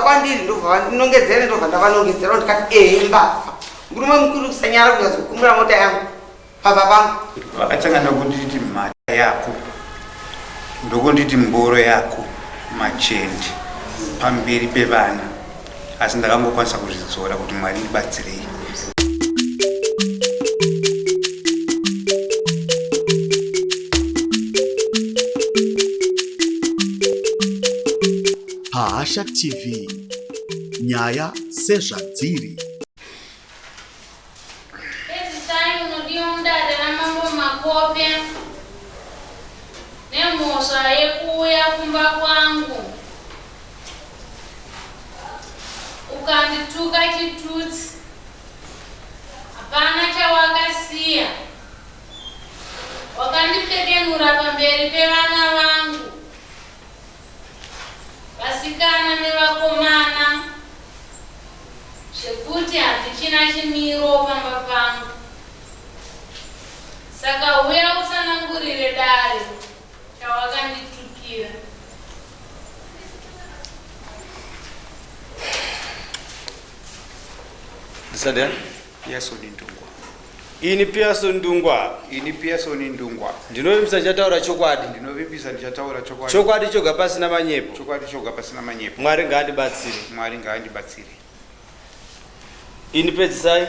kwandiri ndobva vandinongedzera ndobva ndavanongedzera ndikati ehe mbavha murume mukuru kusanyara kunyatsokumbira mota yangu pamba pangu. Vakatanga nokunditi mhata yako ndokunditi mboro yako machende pamberi pevana asi ndakangokwanisa kuzvidzora kuti Mwari ndibatsirei. Pahasha TV nyaya sezvadziri. Pedzisai munodiwa mudare raMambo Makope nemhosva yekuuya kumba kwangu ukandituka chitutsi. Hapana chawakasiya, wakandipfekenura pamberi pevana vangu vasikana nevakomana zvekuti handichina chimiro pamba pangu. Saka huya utsanangurire dare chawakanditukira. Ndisandiyani? Pearson Ndungwa. Ini Pearson Ndungwa. Ini Pearson Ndungwa. Ndinovimbisa ndichataura chokwadi. Ndinovimbisa ndichataura chokwadi. Chokwadi choga pasina manyepo. Chokwadi choga pasina manyepo. Mwari ngaandibatsire. Mwari ngaandibatsire. Ini Pedzisai.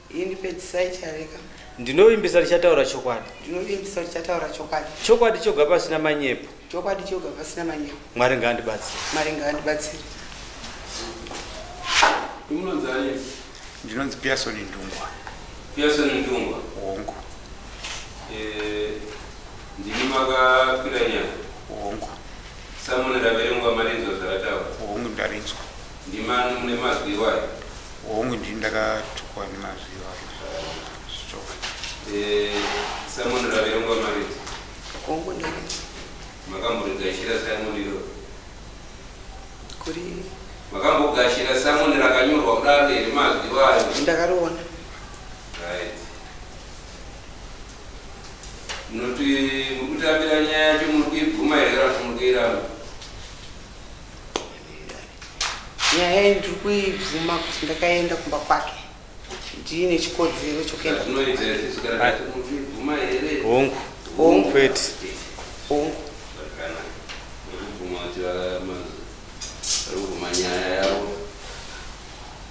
Ini Pedzisai Chareka. Ndinovimbisa ndichataura chokwadi. Ndinovimbisa ndichataura chokwadi. Chokwadi choga pasina manyepo. Chokwadi choga pasina manyepo. Mwari ngaandibatsire. Mwari ngaandibatsire. Munonzi ani? Ndinonzi Pearson Ndungwa. Pearson Ndungwa. Hongu. Eh, ndimi makakwira nyaya. Hongu. Samoni raverengwa marinzwa zvarataura. Hongu ndarinzwa. Ndimani mune mazwi iwayo? Hongu ndini ndakatukwa nemazwi iwayo. Zvichokwadi. Eh, samoni raverengwa marinzwa. Hongu ndarinzwa. Makamborigashira samoni iro? Kuri Makambogashira samoni rakanyorwa kudaro here mazwi iwayo? Ndakariona. Right. Munoti muri kutambira nyaya yacho muri kuibvuma here kana kuti muri kuiramba? Nyaya iyi ndiri kuibvuma kuti ndakaenda kumba kwake ndiine chikodzero chokuenda. Zvinoita isusu kana tati muri kuibvuma here? Hongu. Hongu. Kwete. Hongu. Zvakanaka. Muri kubvuma kuti vari kubvuma nyaya yavo.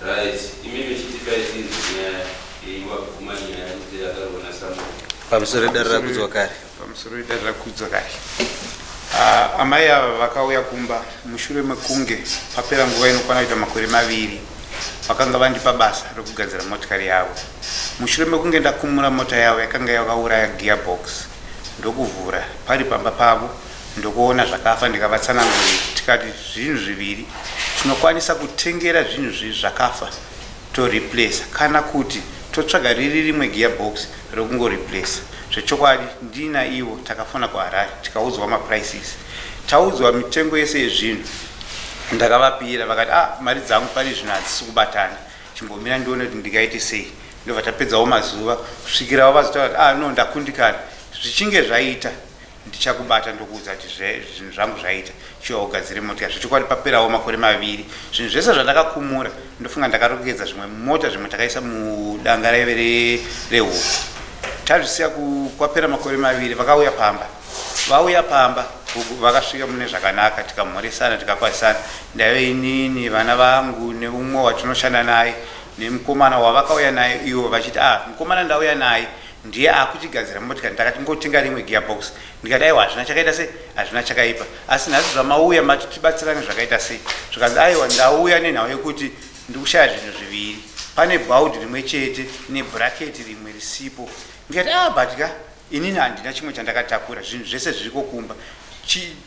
Right. Imi michitipai tinzwe nyaya iyi wabvuma nyaya kuti yakarwa naSamuel. Pamusoro dare rakudzwa kare. Pamusoro dare rakudzwa kare. Uh, amai ava vakauya kumba mushure mekunge papera nguva inokwana kuita makore maviri vakanga vandipa basa rekugadzira motikari yavo. Mushure mekunge ndakumura mota yavo yakanga yakauraya gearbox ndokuvhura pari pamba pavo ndokuona zvakafa ndikavatsanangurira tikati zvinhu zviviri tinokwanisa kutengera zvinhu zvi zvakafa toreplacer kana kuti totsvaga riri rimwe gearbox rekungoreplacer. Zvechokwadi ndina ivo takafona kuHarare tikaudzwa maprices. Taudzwa mitengo yese yezvinhu ndakavapira vakati ah mari dzangu pari zvino hadzisi kubatana chimbomira ndione kuti ndingaite sei ndobva tapedzawo mazuva kusvikirawo vazotaura kuti ah no ndakundikana zvichinge zvaita Ndichakubata ndokuudza kuti zvinhu zvangu zvaita chiuya ugadzire motikari. Zvechokwadi paperawo makore maviri zvinhu zvese zvandakakumura ndofunga ndakarongedza zvimwe mumota zvimwe takaisa mudanga raive rehuku. Tazvisiya kwapera makore maviri vakauya pamba. Vauya pamba vakasvika mune zvakanaka tikamhoresana tikakwazisana. Ndaive inini vana vangu neumwe watinoshanda naye nemukomana wavakauya naye ivo vachiti ah mukomana ndauya naye Ndiye akuchigadzira motikari ndakati ngotenga rimwe gear box ndikati aiwa hazvina chakaita sei hazvina chakaipa asi nhasi zvamauya mati tibatsirane zvakaita sei zvikanzi aiwa ndauya nenhau yekuti ndikushaya zvinhu zviviri pane bhaudhi rimwe chete nebracket rimwe risipo ndikati ah but ka inini handina chimwe chandakatakura zvinhu zvese zviriko kumba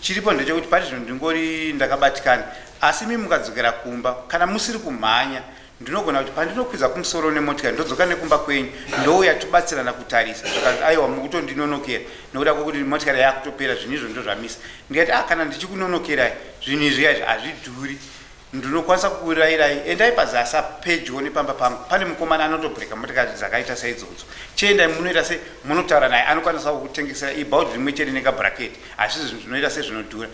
chiripo ndechekuti pari zvino ndingori ndakabatikana asi imi mukadzokera kumba kana musiri kumhanya Ndinogona kuti pandinokwidza kumusoro nemotikari ndodzoka nekumba kwenyu ndouya tobatsirana kutarisa zvikanzi aiwa mukutondinonokera nekuda kwekuti motikari yakutopera zvinhu izvo ndozvamisa ndikati ah kana ndichikunonokerai zvinhu izvi izvi hazvidhuri ndinokwanisa kukurairai endai pazasi apa pedyo nepamba pangu pane mukomana anotobhureka motikari dzakaita saidzodzo chiendai munoita se munotaura naye anokwanisa kukutengesera ibaudi rimwe chete nekabraketi hazvisi zvinhu zvinoita sezvinodhura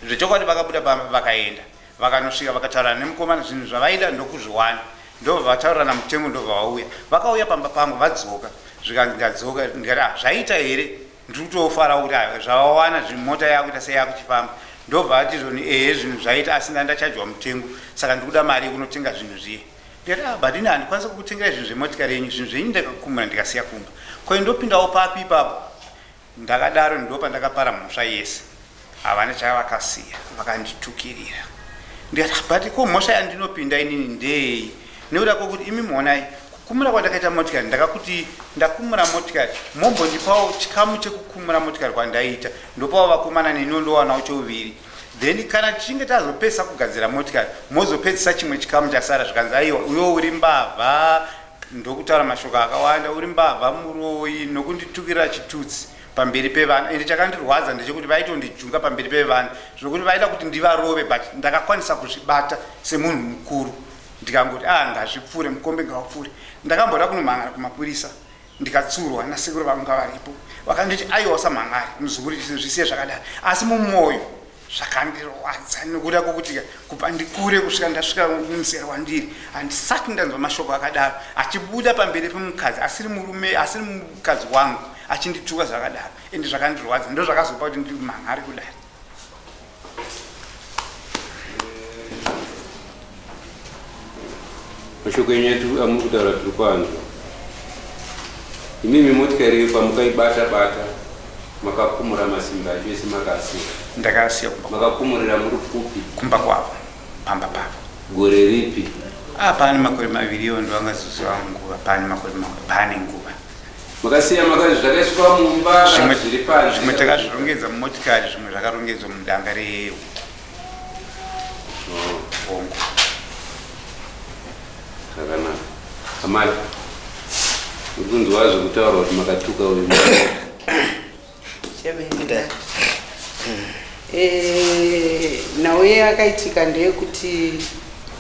zvechokwadi vakabuda pamba vakaenda. Vakanosvika vakataurana nemukomana zvinhu zvavaida ndokuzviwana. Ndobva vataurirana mutengo ndobva vauya. Vakauya pamba pangu vadzoka zvikanzi ndadzoka ndikati ah zvaita here ndiri kutofarawo kuti ah zvavawana zvinhu mota yakuita seyakuchifamba. Ndobva vati zvoni ehe zvinhu zvaita asi ndandachajwa mutengo saka ndikuda mari yekunotenga zvinhu zviye. Ndikati ah but ini handikwanise kukutengerai zvinhu zvemotikari yenyu zvinhu zvenyu ndakakumura ndikasiya kumba. Ko ndopindawo papi ipapo? Ndakadaro ndopandakapara mhosva yese havana chavakasiya vakanditukirira ndikati ah, but ko mhosva yandinopinda inini ndeyei nekuda kwekuti imi muonai kukumura kwandakaita motikari ndakakuti ndakumura motikari mombondipawo chikamu chekukumura motikari kwandaita ndopawo vakomana neniwo ndowanawo chouviri then kana tichinge tazopedzisa kugadzira motikari mozopedzisa chimwe chikamu chasara zvikanzi aiwa uyo uri mbavha Ndokutaura mashoko akawanda, uri mbavha, muroyi nokunditukirira chitutsi pamberi pevana. Ende chakandirwadza ndechekuti vaitondijunga pamberi pevana zvokuti vaida kuti ndivarove but ndakakwanisa kuzvibata semunhu mukuru ndikangoti ah ngazvipfuure mukombe ngaupfuure. Ndakamboda kunomhan'ara kumapurisa ndikatsurwa nasekuru vangu varipo vakanditi aiwa usamhan'are muzukuru zvisiye zvakadaro asi mumwoyo Zvakandirwadza nekuda kwokuti kubva ndikure kusvika ndasvika muzera wandiri handisati ndanzwa mashoko akadaro achibuda pamberi pemukadzi asiri murume asiri mukadzi wangu achindituka zvakadaro ende zvakandirwadza ndozvakazopa kuti ndimhan'are kudai. Mashoko enyu amuri kutaura tiri kuanzwa. Imimi motikari iyo pamukaibata bata makakumura masimba acho ese makaasiya. Ndakaasiya kumba. Makakumurira muri kupi? Kumba kwavo, pamba pavo. Gore ripi? Ah, pane makore maviri iwo ndovangazoziva nguva, pane makore pane nguva. Makasiya makazi zvakaiswa mumba zvimwe zviri panze. Zvimwe takazvirongedza mumotikari, zvimwe zvakarongedzwa mudanga rehuku. Hongu. Zvakanaka. Amai, uri kunzwa zvekutaura kuti makatuka uyu eh, nhau yakaitika ndeyekuti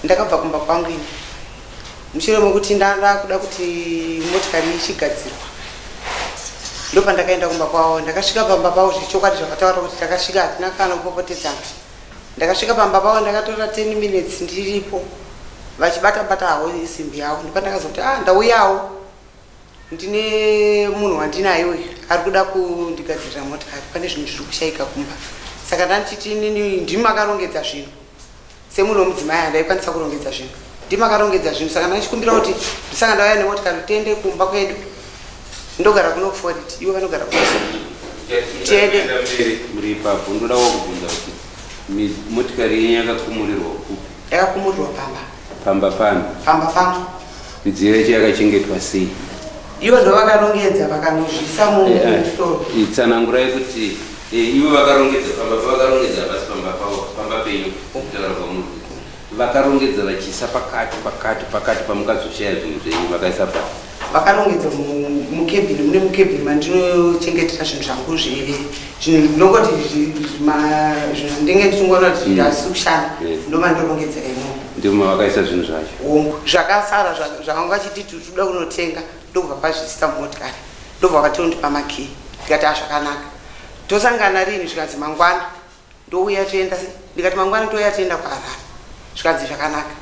ndakabva kumba kwangu ini mushure mekuti ndanda kuda kuti motikari ichigadzirwa ndopandakaenda kumba kwavo ndakasvika pamba pavo zvechokwadi zvakataura kuti takasvika hatina kana kupopotedzana Ndakasvika pamba pavo ndakatora 10 minutes ndiripo vachibata bata havo simbi yavo ndopandakazoti ah ndauyawo ndine munhu wandinaye uyu ari kuda kundigadzirira motikari pane zvinhu zviri kushaika kumba saka ndandichiti inini ndimi makarongedza zvinhu semunhu wemudzimai handaikwanisa kurongedza zvinhu ndimi makarongedza zvinhu saka ndandichikumbira kuti ndisanga ndauya nemotikari tiende kumba kwedu ndogara kuno kuforiti ivo vanogara kuso tiende muri ipapo ndodawo kubvunza kuti motikari yenyu yakakumurirwa kupi yakakumurirwa pamba pamba pano pamba pangu midziyo yacho yakachengetwa sei ivo ndo vakarongedza vakanozvisa mustoro eh, eh, tsanangurai kuti eh, ivo vakarongedza pamba pavakarongedza hapasi pamba pavo pamba penyu kutaura kwamuri vakarongedza vachiisa pakati pakati pakati pamukazoshaya zvinhu zvenyu vakaisa pa Vakarongedza mukebhini mune mukebhini mandinochengetera zvinhu zvangu zvivi zvinhu ndinongoti zvinhu ndinge ndichingoona kuti mm. hazisi kushanda ndomandorongedzera imomo ndimo vakaisa zvinhu zvacho hongu zvakasara zvavanga vachiti tikuda kunotenga ndokubva vazviisa mumotikari ndobva vatondipa makii ndikati azvakanaka tosangana rini zvikanzi mangwana Ndouya toenda ndikati mangwana touya toenda kuHarare zvikanzi zvakanaka.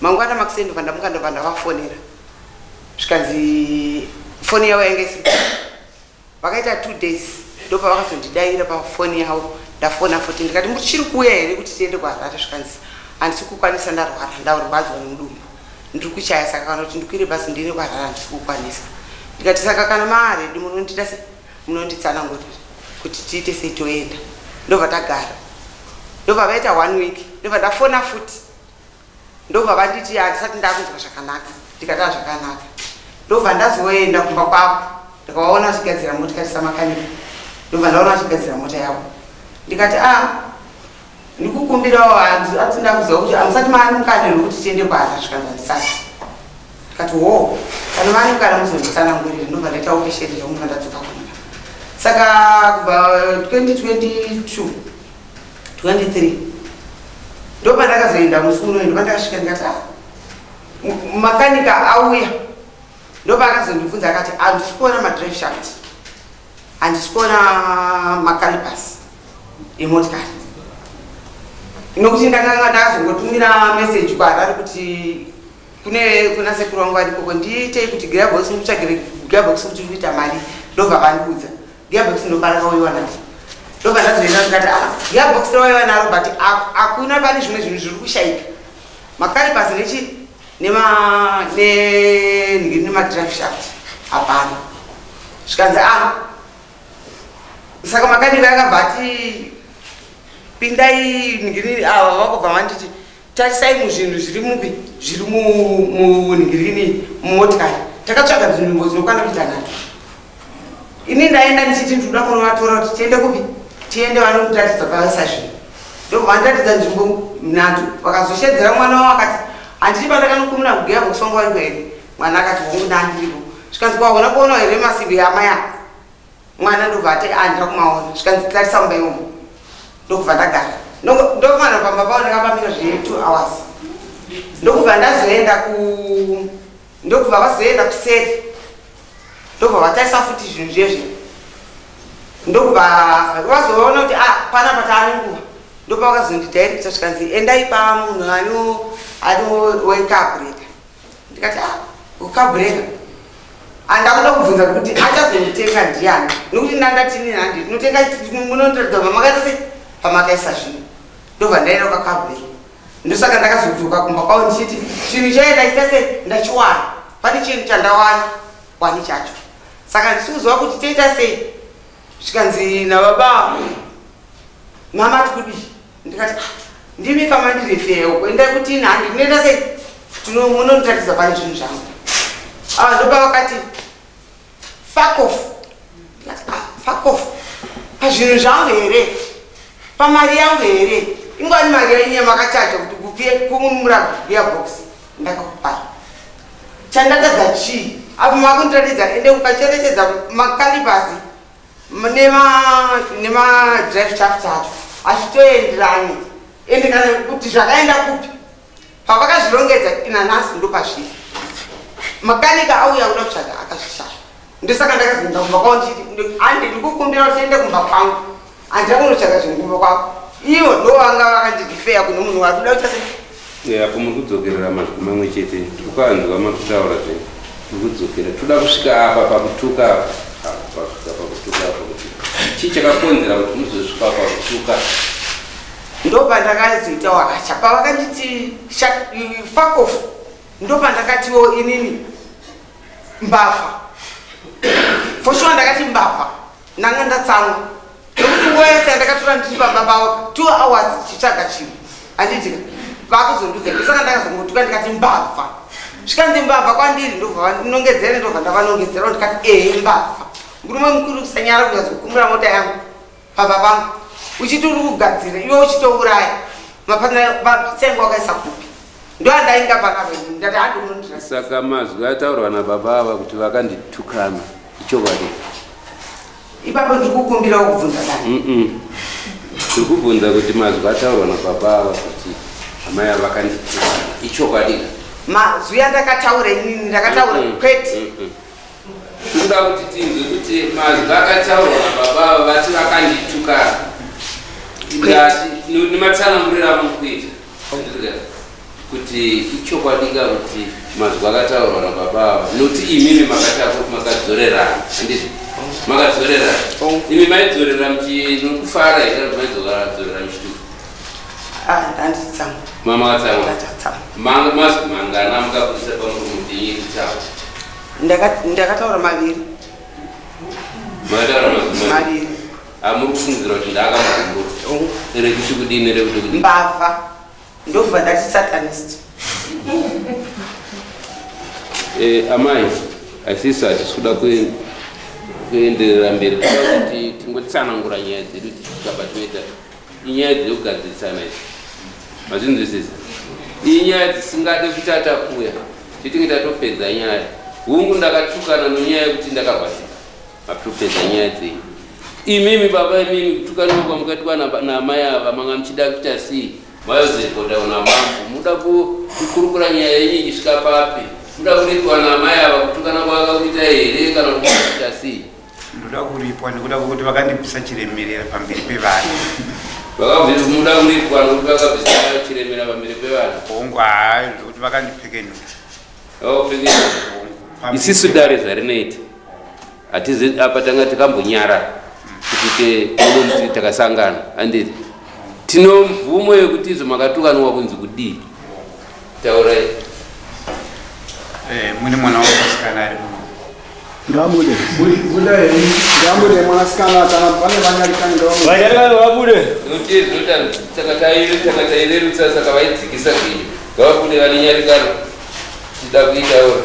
Mangwana makuseni ndobva ndamuka ndobva ndavafonera zvikanzi foni yavo yainge isiri vakaita two days ndopavakazondidaira pafoni yavo ndafona futi ndikati muchiri kuuya here kuti tiende kuharare zvikanzi handisi kukwanisa ndarwara ndarwadzwa nemudumbu ndiri kuchaya saka kana kuti ndikwire bhazi ndiende kuharare handisi kukwanisa ndikati saka kana maaredi munondiita se munonditsanangurira kuti tiite sei toenda ndobva tagara ndobva vaita one week ndobva ndafona futi ndobva vanditi handisati ndakunzwa zvakanaka ndikati azvakanaka ndobva ndazoenda kumba kwavo ndikavaona vachigadzira motikari samakanika ndobva ndaona vachigadzira mota yavo ndikati a ah, ndikukumbirawo ati ndakuziva kuti amusati maani mukana here kuti tiende kwaara zvikanzi handisati ndikati wo kana maani mukana muzonditsanangurira ndobva ndaita opesheni zvangu ndobva ndadzoka kumba saka kubva 2022 23 ndopandakazoenda musi unoyo ndopandakasvika ndikati ah, makanika auya ndopaakazondibvunza akati handisi kuona madrive shaft handisi kuona macalibas emotikari. Nokuti ndakanga ndakazongotumira message kuHarare kuti kune kuna sekuru vangu varikoko ndiitei kuti gearbox ndikutsvagire gearbox kuti ndikuita mari ndobva vandiudza gearbox ndopa rakauyiwa naro ndobva ndazoenda ndikati ah gearbox rawaiwa naro but hakuna pane zvimwe zvinhu zviri kushaika makalipasi nechi nema nemadrive shaft hapana zvikanzi ah saka makanika akabva ati pindai nhingirini ava vakobva vanditi tarisai muzvinhu zviri mupi zviri munhingirini mumotikari takatsvaga nzvimbo dzinokwana kuita nhatu ini ndaenda ndichiti ndinoda kunovatora kuti tiende kupi tiende vanondiratidza pavaisa zvinhu ndobva vandiratidza nzvimbo nhatu vakazoshedzera mwana wavo akati handiti pandakanokumira kugeya box wanga wariko here mwana akati hongu ndandiripo zvikanzi kwaona kuona here masimbi amai ava mwana ndobva ati andira kumaona zvikanzi tarisa mumba imomo ndokubva ndagara ndofanira pamba pavo ndakapamira zve 2 hours ndokubva ndazoenda ku ndokubva vazoenda kuseri ndobva vatarisa futi zvinhu zvezve ndokubva vazoona kuti ah panapa taane nguva ndopa vakazondidirecta zvikanzi endai pamunhu ano ano wecarburetor ndikati ah carburetor andakuda kubvunza kuti achazonditenga ndiani nokuti ndandatini handi tinotenga munondiratidza pamakaita sei pamakaisa zvinhu ndobva ndaenda kukacarburetor ndosaka ndakazodzoka kumba kwavo ndichiti chinhu chaenda chiita sei ndachiwana pane chinhu chandawana wani chacho saka ndisi kuziva kuti toita sei zvikanzi nababa mama tikudii ndikati ah, ndimi kamandirefeya kuendai kuti handi tinoenda sei munondiratidza pane zvinhu zvangu ava ndopa vakati fuck off ndikati ah, fuck off pazvinhu zvangu here pamari yangu here ingwani mari yenyu yamakachaja kuti kumura gearbox ndakakupai chandatadza chii apo makundiratidza ende ukacherechedza makalipasi nemadrive shaft acho achitoenderani ende kana kuti zvakaenda kupi pavakazvirongedza inanasi ndopazviri makanika auya kuda kutsvaga akazvishaya ndosaka ndakazoenda kumba kwavo ndichiti handi ndikukumbira kuti tiende kumba kwangu handina kunotsvaga zvinhu kumba kwavo ivo ndo vanga vakandirifeya kune munhu wari kuda kuita sei apo muri kudzokerera mazwi mamwe chete ukanzwa makutaura zve muri kudzokera toda kusvika apa pakutuka apa pasvika pakutuka apa kuti chii chakakonzera kuti muzosvika pakutuka ndopandakazoita wakacha pavakanditi fuck off ndopandakatiwo inini mbavha for sure ndakati mbavha ndanga ndatsamwa nokuti nguva yese yandakatora ndiri pamba pavo 2 hours tichitsvaga chinhu handitika vakuzondudza ndosaka ndakazongotuka ndikati mbavha zvikanzi mbavha kwandiri ndobva vanongedzera ndobva ndavanongedzera ndikati ehe mbavha murume mukuru kusanyara kuzazokumbura mota yangu pamba pangu uchiti uri kugadzira iwe uchitouraya mapatsengo wakaisa kupi ndo andainga panapa ndati handinondira saka mazwi ataurwa nababa ava kuti vakanditukana ichokwadi ipapo ndiri kukumbirawo kubvunza dani tiri kubvunza kuti mazwi ataurwa nababa ava kuti amai ava vakanditukana ichokwadi mazwi andakataura inini ndakataura kwete tinoda kuti tinzwe kuti mazwi akataurwa nababa ava vati vakanditukana ndati nematsananguriro amukuita kuti ichokwadika kuti mazwi akataurwa nababa ava nokuti imimi makadzorerana handizvo makadzorerana imi maidzorera nokufara here kana kuti maidzorera muchituka Handitsamwa. Mamakatsamwa? Ndatsamwa. Mazwi mangana mukabudisa pamuromo penyu ekutsamwa? Ndakataura maviri. Makataura mazwi maviri? Maviri. Amuri kufungidzira kuti ndakamugumbura rekuti kudini, rekuti kudini? Mbavha, ndobva ndati satanist. Amai, asisi hatisi kuda kuenderera mberi, toda kuti tingotsanangura nyaya dzedu tichisvika patinoita. Inyaya dzekugadzirisana idzi, mazvinzwisisa? Inyaya dzisingade kuti atakuya titinge tatopedza nyaya. Hungu, ndakatukana nonyaya yekuti ndakarwadzika, matopedza nyaya dzenyu. Imimi baba, imimi kutukaniwa kwamukaitwa naamai ava manga muchida kuita sei? Mayozekoda namambo muda kukurukura nyaya yenyu ichisvika papi? Muda kuripiwa naamai ava kutukana kwavakakuita here, kana kuti muda kuita sei? Ndoda kuripwa nekuda kwekuti vakandibvisa chiremerera pamberi pevanhu. Vakabvisa muda kuripwa nokuti vakabvisa chiremera pamberi pevanhu. Hongu, haa, zvekuti vakandipfekenura. Vakupfekenura. Hongu. Isisu dare zvarinoita hatizi apa tanga takambonyara kuti tione takasangana, handiti tino mvumo yekuti izvo makatukanwa kunzi kudii? Taurai. Mune mwana wangu musikana ari muno. Ngabude. Ngabude mwanasikana, kana pane vanyarikani ngavabude. Vanyarikani vabude. Nokuti zvinota saka tairerutsa, saka vaidzikisa kuii. Ngavabude vane nyarikano, tida kuitaura.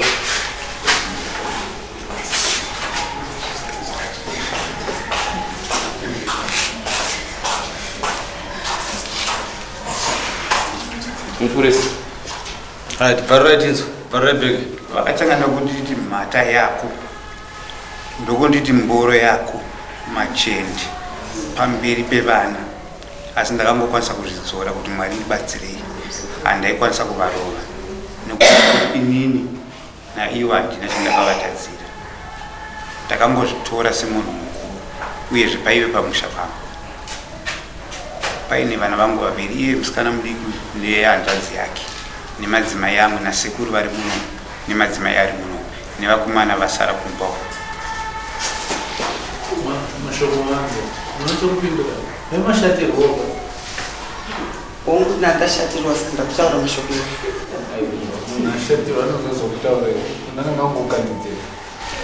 Mupurisa. Right, bvarurai tinzwa, bvarurai bhegi. Vakatanga nokunditi mhata yako, ndokunditi mboro yako, machende, pamberi pevana, asi ndakangokwanisa kuzvidzora kuti Mwari ndibatsirei. Handaikwanisa kuvarova nekuti inini naivo handina chandakavatadzira. Ndakangozvitora semunhu mukuru, uyezve paive pamusha pangu paine vana vangu vaviri, iye musikana mudiki nehanzvadzi yake nemadzimai amwe, nasekuru vari muno nemadzimai ari muno nevakomana vasara kumba uko. Mashoko angu munotokupindura nemashatirwoka. Hongu, ndandashatirwa, saka ndakutaura mashoko iwayo. Munhu ashatirwa anozozokutaura, ndanga ngangokandidzira.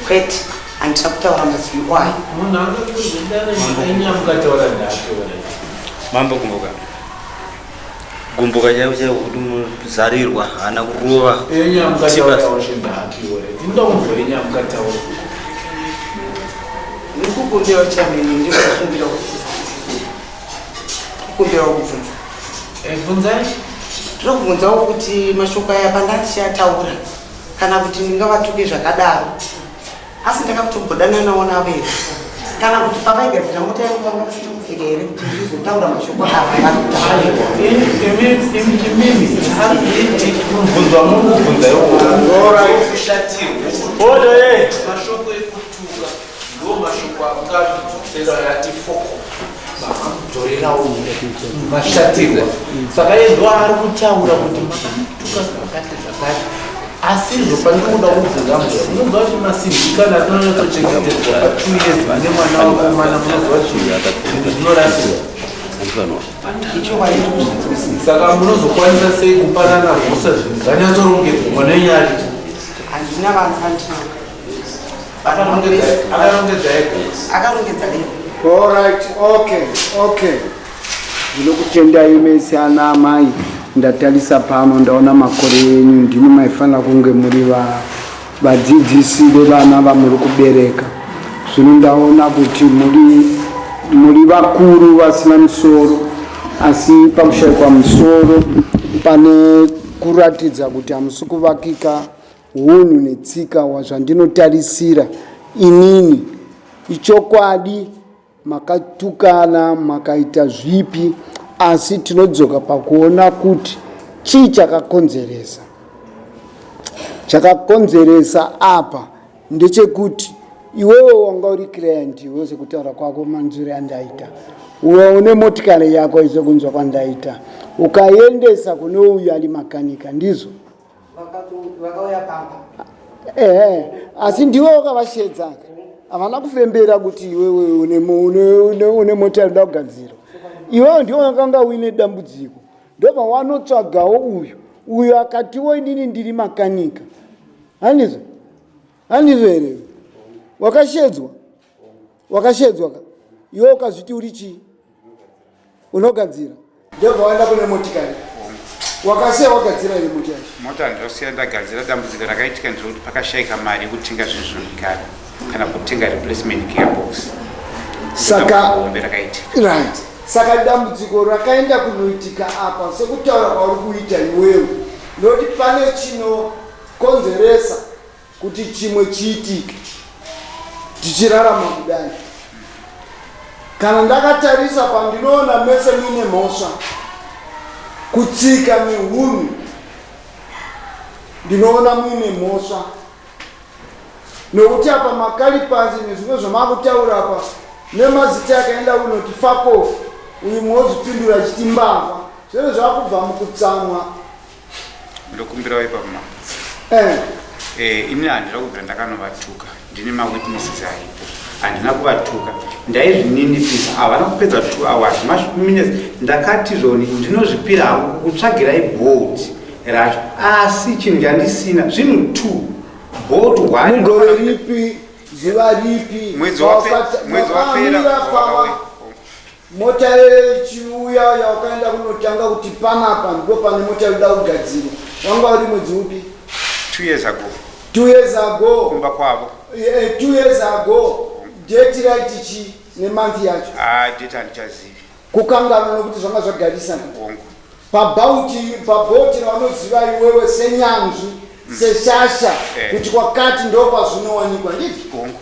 Kwete, handina kutaura mazwi iwayo. Munhu angakuzinyaamukataura ndaataura. Mambo, gumbuka, gumbuka chaivo chaivo kuti muzarirwa haana kurova. Enyamukataura chindaatiore, tinoda kunzwa enyamukataura. Ndikukumbirawo chamene, ndikukumbirawo kubvunza, kukumbirawo kubvunza. Bvunzai. Tinokubvunzawo kuti mashoko aya pandandichataura kana kuti ndingavatuke zvakadaro, asi ndakakutombodananawo navo here, kana kuti pavaigadzira mota yangu vanga vasina kupfeka here kuti ndizotaura mashoko ava vari kutaura? Imimi mubvunzo wamuri kubvunza iwokushatirwa, mashoko ekutuka ndo mashoko amungatudzosera yati foko makamudzorerawo mashatirwa, saka iye ndo ari kutaura kuti makamutuka zvakati zvakati. Asi izvo pandinoda kubvunza mbuya, munoziva kuti masimbi kana atinonyatsochengetedzwa pa2 years mune mwana wakomana, munoziva kuti zvinhu zvinorasika. Ichokwadi, ndikuzvinzwisisa. Saka munozokwanisa sei kupanana mhosva zvinhu zvanyatsorongedzwa mwana wenyu aripo? Handina vanhu vandinavo. Akarongedza ega. Akarongedza ega. Alright, okay. Ndinokutendai mese ana amai. Ndatarisa pano ndaona makore enyu, ndimi maifanira kunge muri vadzidzisi vevana vamuri kubereka. Zvino ndaona kuti muri vakuru vasina musoro, asi pakushayikwa musoro pane kuratidza kuti hamusi kuvakika unhu netsika wazvandinotarisira inini. Ichokwadi makatukana, makaita zvipi, asi tinodzoka pakuona kuti chii chakakonzeresa. Chakakonzeresa apa ndechekuti iwewe wanga uri client iwe, sekutaura kwako, manzwiro andaita, uwe une motikari yako, sekunzwa kwandaita, ukaendesa kune uyu ari makanika, ndizvo? Vakauya pamba. Ehe, asi ndiwe wakavashedza, havana kufembera kuti iwewe une mota inoda kugadzirwa. Iwewe ndiwe wakanga uine dambudziko, ndobva wanotsvagawo uyu, uyu akatiwo inini ndiri makanika, handizvo? Handizvo here? Wakashedzwa, wakashedzwa ka iwe, ukazviti uri chii, unogadzira, ndobva waenda kune motikari, wakasiya wagadzira here mota yacho? Mota ndosiya ndagadzira. Dambudziko rakaitika nderekuti pakashayika mari yekutenga zvinhu zvinodikana kana kutenga replacement gearbox. Hombe rakaitika. Right, saka dambudziko rakaenda kunoitika apa, sekutaura kwauri kuita iwewe, nokuti pane chinokonzeresa kuti chimwe chiitike tichirarama kudai. Kana ndakatarisa pandinoona mese muine mhosva kutsika neunhu, ndinoona muine mhosva nokuti apa makalipasi nezvimwe zvamakutaura apa nemazita akaenda kunoti fuck off. Uyu mumwe wozvipindura achiti mbavha. Zvinenge zvakubva mukutsamwa. Ndokumbirawo ipapo mama. Eh. Eh, ini handina kubvira ndakanovatuka. Ndine mawitnesses aripo. Handina kuvatuka. Ndaizvininipisa. Havana kupedza 2 hours. Minutes ndakati zvoni ndinozvipira hangu kukutsvagirai bolt racho. Asi chinhu chandisina zvinhu 2. Bolt 1. Mugore ripi? Zuva ripi? Mwedzi wapera. Mota yechiuya yawakaenda kunotanga kuti panapa ndipo pane mota yoda kugadzirwa. Wanga uri mwedzi upi? 2 years ago. 2 years ago. Kumba kwavo. 2 years ago. Date right chi nemonth yacho. Ah, date handichazivi. Kukanganwa nokuti zvanga zvagarisana. Hongu. Pabauti pabhoti ravanoziva iwewe senyanzvi seshasha kuti kwakati ndokwazvinowanikwa ndizvo? Hongu.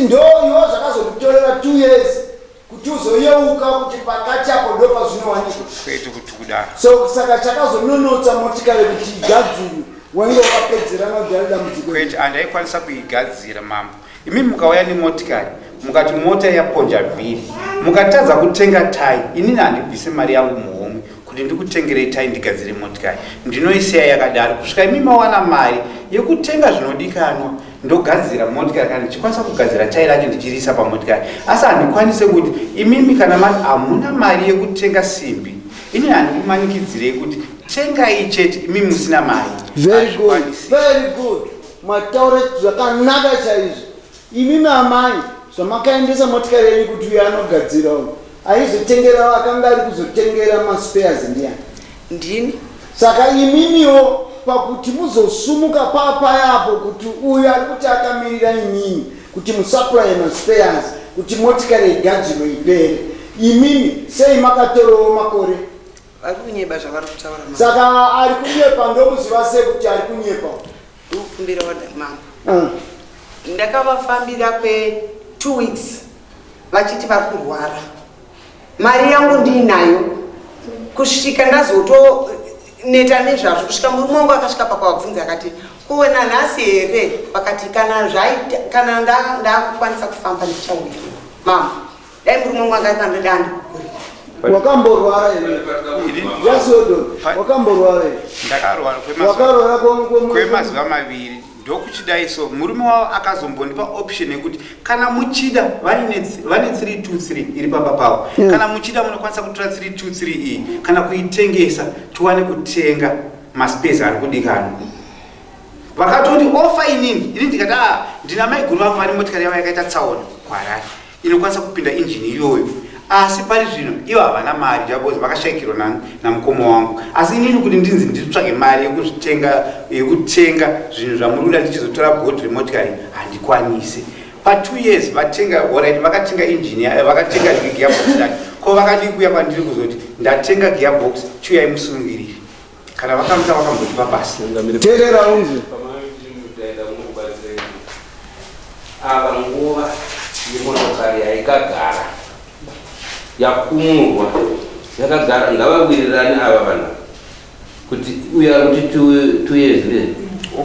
Ndo iwe zvakazokutorera 2 years kuti uzoyeuka kuti pakati apo ndopazvinowanikwa. Kwete kuti kudaro. So saka chakazononotsa motikari kuti igadzirwe wainge wakapedzerana kudhara dambudziko. Kwete, handaikwanisa kuigadzira mambo. Imi mukauya nemotikari mukati mota yaponja vhiri mukatadza kutenga tai, inini handibvise mari yangu muhomwe kuti ndikutengerei tai ndigadzire motikari. Ndinoisiya yakadaro kusvika imi mawana mari yekutenga zvinodikanwa ndogadzira motikari kana ndichikwanisa kugadzira tai racho ndichiriisa pamotikari. Asi handikwanise kuti imimi kana mati hamuna mari yekutenga simbi, inini handikumanikidzirei kuti tengai chete imi musina mari. Very good, very good. Mataura zvakanaka chaizvo. Imimi amai zvamakaendesa motikari yenyu kuti uyo anogadzira uyu aizotengera akanga ari kuzotengera maspares ndiyani? Ndini. Saka imimiwo pakuti muzosumuka papaya apo kuti uyu ari kuti akamirira imimi kuti musaplaye maspares kuti motikari igadzirwe ipere, imimi sei makatorawo makore? Vari kunyeba zvavari kutaura mama. Saka ari kunyepa ndomuziva sei kuti ari kunyepa? Ndikukumbira mama. Ndakavafambira kwe 2 weeks vachiti vari kurwara. Mari yangu ndiinayo kusvika ndazotoneta nezvazvo kusvika murume wangu akasvika pakavabvunza akati ko nanhasi here? Vakati kana zvaita kana ndakukwanisa kufamba ndichauya. Mama, dai murume wangu anga ari panoda andikukuri. Wakamborwara here? Jasodo, wakamborwara here? Ndakarwara Wakarwara kwemazuva maviri. Ndokuchidai so murume wavo akazombondipa option yekuti kana muchida vane 323 iri pamba pavo. Kana muchida munokwanisa kutora 323 iyi kana kuitengesa tiwane kutenga maspace ari kudikanwa. Vakatoti ofa inini, ini ndikati ah, ndina maiguru vangu vane motikari yavo yakaita tsaona kuHarare inokwanisa kupinda injini iyoyo, asi pari zvino ivo havana mari because vakashaikirwa namukoma wangu. Asi inini kuti ndinzi nditsvage mari yekuzvitenga, yekutenga zvinhu zvamuri kuda ndichizotora bhodhi remotikari handikwanisi. Pa 2 years vatenga, alright, vakatenga injini, vakatenga gearbox racho. Ko vakadii kuuya kwandiri kuzoti ndatenga gearbox, chiuyai musungirire. Kana vakamuka vakambotipa pasi. Teerera unzwe. Ava nguva yemotokari yaikagara yakumurwa yakagara, ngavawirirane ava vanhu kuti uyo ari kuti 2 years ne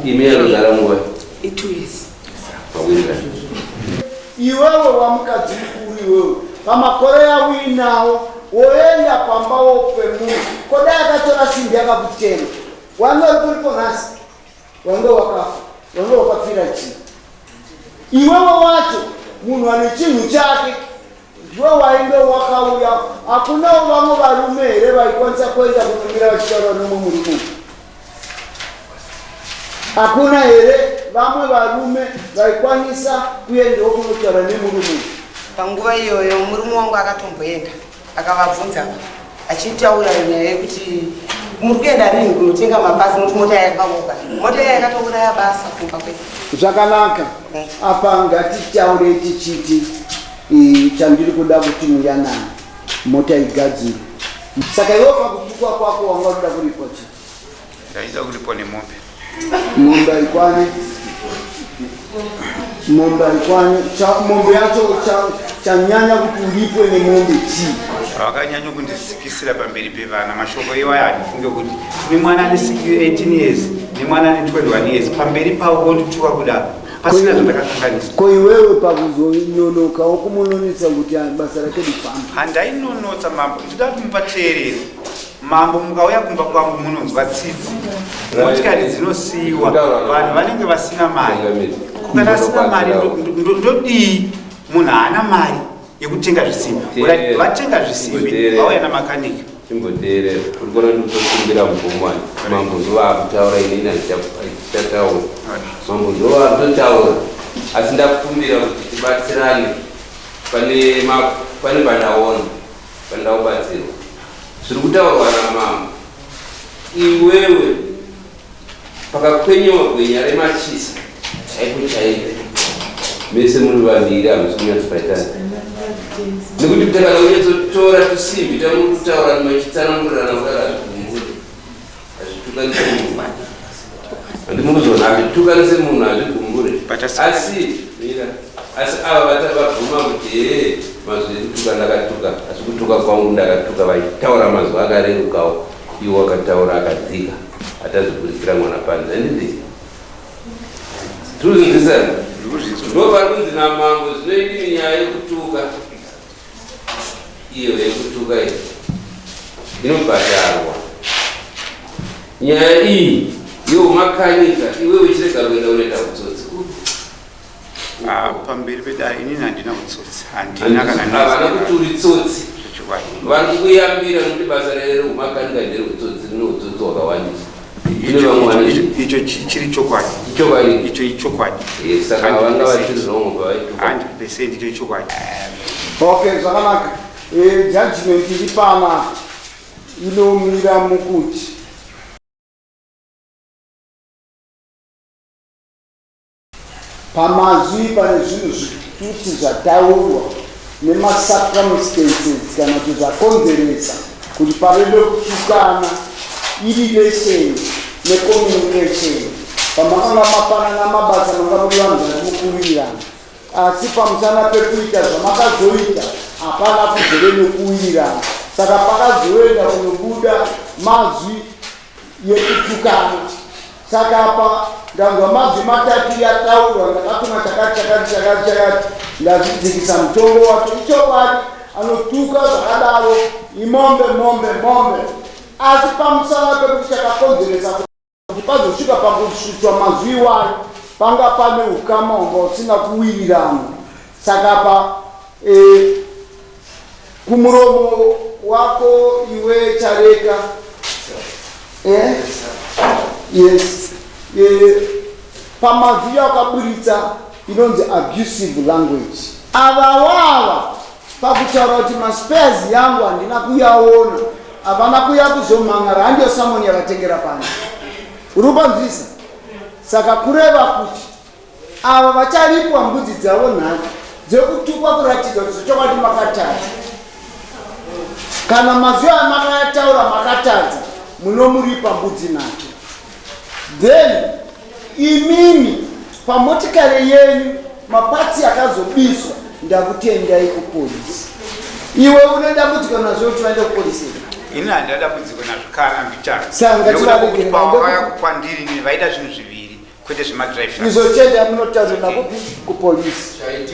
imi yakagara nguva I 2 years. Vawirirane. Iwewe wamukadzi mukuru iwewe pamakore yauinawo woenda pamba wope munhu kodai akatora simbi akakutema wanga uri kuripo nhasi, wange wakafa, wange wakafira chii? Iwewe wacho munhu ane chinhu chake ndiwe wainge wakauya. Hakunawo vamwe varume here vaikwanisa kuenda kunomira vachitaura nomwe murume? Hakuna here vamwe varume vaikwanisa kuendawo kunotaura nemurume? Panguva iyoyo murume wangu akatomboenda akavabvunza achitaura nyaya yekuti muri kuenda rini kunotenga mabhazi nokuti mota yakaoka, mota iya yakatouraya basa kumba kwedu. Zvakanaka, apa ngatitaure tichiti chandiri kuda kuti muyanane, mota igadzirwe. Saka iwe pakutukwa kwako wanga unoda kuripwa chii? Ndaida kuripwa nemombe. Mombe haikwane, mombe haikwane. Mombe yacho chanyanya kuti uripwe nemombe chii? Vakanyanya kunditsikisira pamberi pevana. Mashoko iwayo handifunge kuti kune mwana ane 18 years nemwana ane 21 years pamberi pavo vondituka kudaro. Pasina zvandakakanganisa. Ko iwewe pakuzononoka wokumunonetsa kuti basa rake rifambe? Handainonotsa mambo, ndinoda kuti mupateerere. Mambo, mukauya kumba kwangu munonzwa tsitsi. Motikari dzinosiyiwa, vanhu vanenge vasina mari. Ko kana asina mari ndodii? Munhu haana mari yekutenga zvisimbi. Teerera. Vatenga zvisimbi, Chimboteerera. vauya namakanika. Chimboteerera. Uri kuona kuti kutokumbira mvumo ani. Mambo ndovakutaura inini handichataura. Mambo ndovakutotaura. Asi ndakumbira kuti tibatsirane pane pane pandaona panoda kubatsirwa. Zviri kutaurwa namambo. Iwewe pakakwenyewa gwenya remachisa chaiko chaiko mese muri vaviri hamusi kunyatsobaitana nekuti kana kunyatsotora tusimbi tamuri kutaura machitsanangurirana kudaro hazvigumbure hazvitukanise munhu handimukuzona hazvitukanise munhu hazvigumbure asi mira asi ava vabvuma kuti hee mazwi ekutuka ndakatuka asi kutuka kwangu ndakatuka vachitaura mazwi akarerukawo iwo akataura akadzika atazobudisira mwana panze handiti tirikunzwisana ndo pari kunzi namambo zvinoidini nyaya yekutuka iyo yekutuka iyi inobhadharwa nyaya iyi yeumakanika iwe uchirega kuenda unoita utsotsi kupi Ah, pamberi pedare inini handina utsotsi handina kana havana kuti uri tsotsi zvechokwadi vari kukuyambira nokuti basa reumakanika ndereutsotsi rine utsotsi hwakawandisa Kune vamwe Icho chiri chokwadi Ichokwadi. Icho ichokwadi. Saka vanga vachiri wrong pavaituka. 100% icho ichokwadi. Okay, zvakanaka. Judgment iri pana inomira mukuti pamazwi pane zvinhu zvituti zvataurwa nemacircumstances kana kuti zvakonzeresa kuti pave nekutukana irelation necommunication pamakanga mapanana mabasa manga muri vanhu vari mukuwirirana asi pamusana pekuita zvamakazoita hapana kuzove nekuwirirana saka pakazoenda kunobuda mazwi yekutukana saka apa ndanzwa mazwi matatu yataurwa ndakatuma chakati chakati chakati chakati ndazvidzikisa mutongo wacho ichokwadi anotuka zvakadaro imombe mombe mombe asi pamusana pekuti chakakonzeresa kuti pazosvika pakusvitswa mazwi iwayo panga pane ukama hwanga usina kuwirirana saka pa e, kumuromo wako iwe Chareka eh? Yes, pamazwi yawakaburitsa inonzi abusive language. Ava wava pakutaura kuti maspares yangu handina kuyaona, havana kuya kuzomhan'ara, handiyo samoni yavatengera pano, uri kupanzwisa? Saka kureva kuti ava vacharipwa mbudzi dzavo nhatu dzekutukwa kuratidza kuti zvechokwadi makatadza. Kana mazwi amakataura makatadza, munomuripa mbudzi nhatu. Then imimi pamotikari yenyu mapatsi akazobiswa, ndakutendai kupolisi. Iwe une dambudziko nazvo kuti vaende kupolisi here? Ini handina dambudziko nazvo kana mbichana. Saka Nekuda ngativaregere kwekuti vaende pavakauya kwandiri ini vaida zvinhu zviviri kwete zvemadrive Izvo chete amunotaura nako kupolisi.